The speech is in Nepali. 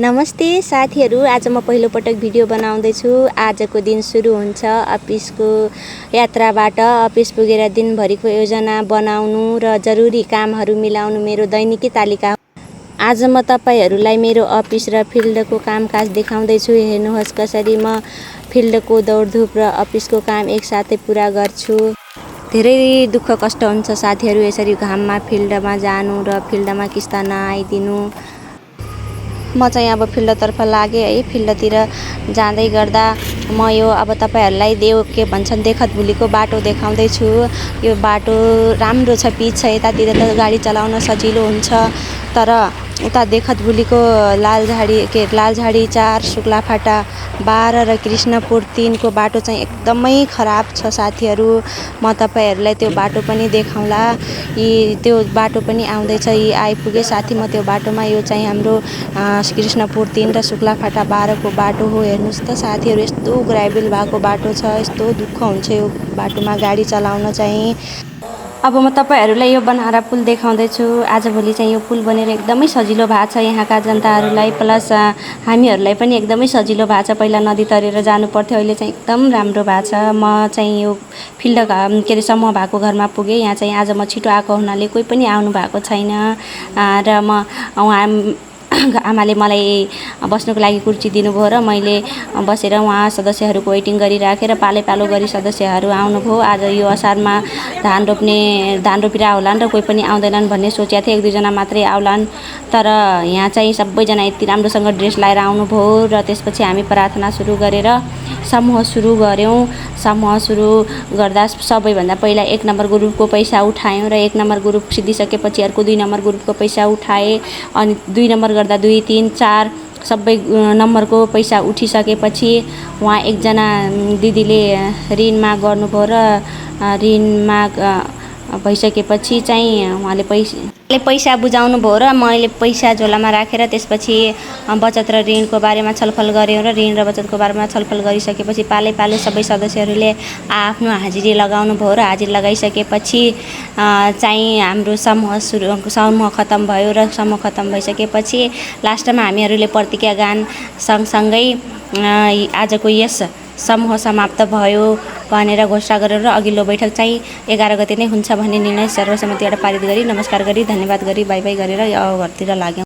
नमस्ते साथीहरू, आज म पहिलोपटक भिडियो बनाउँदैछु। आजको दिन सुरु हुन्छ अफिसको यात्राबाट। अफिस पुगेर दिनभरिको योजना बनाउनु र जरुरी कामहरू मिलाउनु मेरो दैनिकी तालिका हो। आज म तपाईहरूलाई मेरो अफिस र फिल्डको कामकाज देखाउँदैछु। हेर्नुहोस् कसरी म फिल्डको दौडधुप र अफिसको काम एकसाथै पुरा गर्छु। धेरै दुःख कष्ट हुन्छ साथीहरू, यसरी घाममा फिल्डमा जानु र फिल्डमा किस्ता नआइदिनु। म चाहिँ अब फिल्डतर्फ लागेँ है। फिल्डतिर जाँदै गर्दा म यो अब तपाईहरूलाई के भन्छन् देखत भुलीको बाटो देखाउँदैछु। यो बाटो राम्रो छ, पिच छ, यतातिर त गाडी चलाउन सजिलो हुन्छ। तर उता देखत भुलीको लालझाडी 4, शुक्लाफाटा 12 र कृष्णपुर 3 को बाटो चाहिँ एकदमै खराब छ साथीहरू। म तपाईहरूलाई त्यो बाटो पनि देखाउँला। त्यो बाटो पनि आउँदैछ, यी आइपुगे साथी म त्यो बाटोमा। यो चाहिँ हाम्रो कृष्णपुर 3 र शुक्लाफाटा 12 को बाटो हो। हेर्नुहोस् त साथीहरू, यस्तो ग्राभल भएको बाटो छ, यस्तो दुःख हुन्छ यो बाटोमा गाडी चलाउन चाहिँ। अब म तपाईहरूलाई यो बनहारा पुल देखाउँदैछु। आजभोलि चाहिँ यो पुल बनेर एकदमै सजिलो भएको छ यहाँका जनताहरूलाई, प्लस हामीहरूलाई पनि एकदमै सजिलो भएको छ। पहिला नदी तरेर जानु पर्थ्यो, अहिले चाहिँ एकदम राम्रो भएको छ। म चाहिँ यो फिल्ड समूह भएको घरमा पुगेँ। यहाँ चाहिँ आज म छिटो आएको हुनाले कोही पनि आउनु भएको छैन र आमाले मलाई बस्नुको लागि कुर्सी दिनुभयो र मैले बसेर उहाँ सदस्यहरूको वेटिङ गरिराखेर पालो गरी सदस्यहरू आउनुभयो। आज यो असारमा धान रोपिरा होलान् र कोही पनि आउँदैनन् भन्ने सोचेको थिएँ। 1-2 जना मात्रै आउलान्, तर यहाँ चाहिँ सबैजना यति राम्रोसँग ड्रेस लाएर आउनुभयो र त्यसपछि हामी प्रार्थना सुरु गरेर समूह सुरु गऱ्यौँ। समूह सुरु गर्दा सबैभन्दा पहिला 1 नम्बर ग्रुपको पैसा उठायौँ र 1 नम्बर ग्रुप सिद्धिसकेपछि अर्को 2 नम्बर ग्रुपको पैसा उठाएँ। अनि 2 नम्बर गर्दा 2, 3, 4 सबै नम्बरको पैसा उठिसकेपछि उहाँ एकजना दिदीले ऋण माग गर्नुभयो र ऋण माग भइसकेपछि चाहिँ उहाँले पैसा बुझाउनु भयो र मैले पैसा झोलामा राखेर त्यसपछि बचत र ऋणको बारेमा छलफल गऱ्यौँ र ऋण र बचतको बारेमा छलफल गरिसकेपछि पालै सबै सदस्यहरूले आफ्नो हाजिरी लगाउनु भयो र हाजिरी लगाइसकेपछि चाहिँ हाम्रो समूह खत्तम भयो र समूह खत्तम भइसकेपछि लास्टमा हामीहरूले प्रतिज्ञा गान सँगसँगै आजको यस समूह समाप्त भयो भनेर घोषणा गरेर र अघिल्लो बैठक चाहिँ 11 गते नै हुन्छ भन्ने निर्णय सर्वसम्मतिबाट पारित गरी नमस्कार गरी धन्यवाद गरी बाई बाई गरेर घरतिर लाग्यौँ।